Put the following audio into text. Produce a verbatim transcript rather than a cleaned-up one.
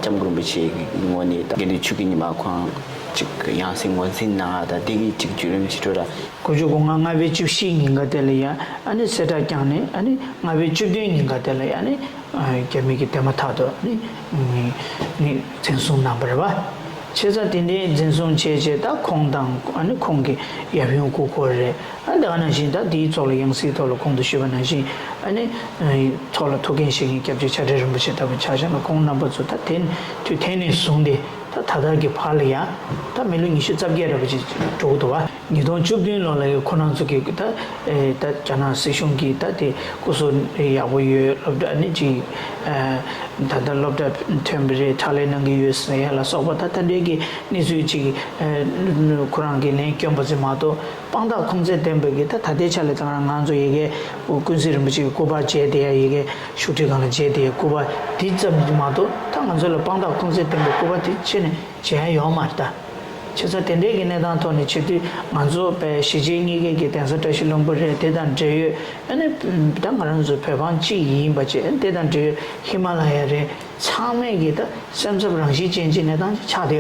སྐྱབས་མགོན་རིན་པོ་ཆེ་གི་ངོས་ནས་ད་དགེ་འདུན་ཆོས་ཀྱི་ཉི་མ་ཁོང་ཅིག་ཡང་སེ་ངོས་འཛིན་གནང་ཡ་ད་དེ་གི་ཅིག་བརྒྱུད་རིམ་ཅིག་འགྲོ་ར། དགུ་བཅུ་གོ་ལྔ་ལྔ་པའི་བཅུ་བཞི་ཉིན་ག་དེ་ལ་ཡ་ཨ་ནི་གསལ་བསྒྲགས་བསྐྱངས་ནས་ཨ་ནི་ལྔ་པའི་བཅུ་བདུན་ཉིན་ག་དེ་ལ་ཡ་ཨ་ནི་རྒྱ་མི་གི་དེ་མ་ཐག་ཏུ་ཨ་ནི་ངས་འཛིན་བཟུང་གནང་བ་རེད་བ། བྱས་ཙང་དེ་འདྲའི་འཛིན་བཟུང་བྱས་བྱས་ད་ཁོང་དང་ཨ་ནི་ཁོང་གི་ཡབ་ཡུམ་སྐུ་འཁོར་རེད། ཨ་ནི་དེ་ག་ནང་བཞིན་ད་དེའི་ཚོགས་ལ་ཡང་སྲིད་ཐོག་ལ་གོང་དུ་ཞུས་པ་ནང་བཞིན་ཨ་ནི་ཚོགས་ལ་ཐུགས་འགན་བཞེས་མཁན་སྐྱབས་རྗེ་ཕྱག་སྦྲེལ་རིན་པོ་ཆེ་ལྟ་བུ་ཆ་བཞག་ན་ཁོང་རྣམ་པ་ཚོ་ད་དེ་དུས་དེ་ནས་བཟུང་སྟེ་ད་ད་ལྟ་གི་བར་ལ་ཡང་ད་མི་ལོ་ཉི་ཤུ་རྩ་བརྒྱད་རེ་བ་ཅིག་འགྲོ་གི་འདུག་བ། ཉིས་སྟོང་བཅུ་བདུན་ལོ་ལ་ཡང་ཁོ་རང་ཚོ་གི་ད་ད་རྒྱ་ནག་སྲིད་གཞུང་གིས་ད་དེ་སྐུ་གཟུགས་ཡག་པོ་ཡོད། སློབ་གྲྭ་ནི་ཅིག་ད་ལྟ་སློབ་གྲྭ་ཐོན་པ་རེད། ཕྱག་ལས་གནང་གི་ཡོད་ཟེར་ཡ་ལ་སོགས་པ་ད་ད་འདྲའི་གི་གནས་ཚུལ་ཅིག་ཁོ་རང་གིས་ལན་བསྐྱོན་པ་ཙམ་མ་གཏོགས་དཔང་རྟགས་ཁུངས་བཙན་ལྡན་པའི་གི་ད་ད་ལྟའི་ཆ་ལ་ད་ང་ཚོ་ཡ་གི་ཀུན་གཟིགས་རིན་པོ་ཆེ་གི་སྐུ་པར་མཇལ་བསྡད་ཡ་ཡ་གི་བཞུགས་ཁྲི་སྒང་ལ་མཇལ་བསྡད་ཡ་སྐུ་པར་འདི་ཙམ་ཅིག་མ་གཏོགས་ད་ང་ཚོ་ལ་དཔང་རྟགས་ཁུངས་བཙན་ལྡན་པའི་སྐུ་པར་དེ་ཕྱི་ནས་མཇལ་ཡ་ཡོད་མ་རེད་ད། བྱས་ཙང་དེ་འདྲའི་གི་གནས་སྟངས་ཐོག་ནས་བྱེད་དུས་ང་ཚོ་དཔེ་གཞིས་བྱེས་གཉིས་ཀའི་གི་གདན་ས་བཀྲ་ཤིས་ལྷུན་པོ་རེད། དེ་དང་འབྲེལ་ཡོད་ཨ་ནི་ད་ང་རང་ཚོ་བོད་འབངས་གཅིག་ཡིན་པ་བྱས་དེ་དང་འབྲེལ་ཡོད་ཧི་མ་ལ་ཡ་རེད། ཚང་མས་གི་ད་སེམས་འཚབ་རང་བཞིན་ཅན་གྱི་གནས་སྟངས་ཅིག་ཆགས་བསྡད་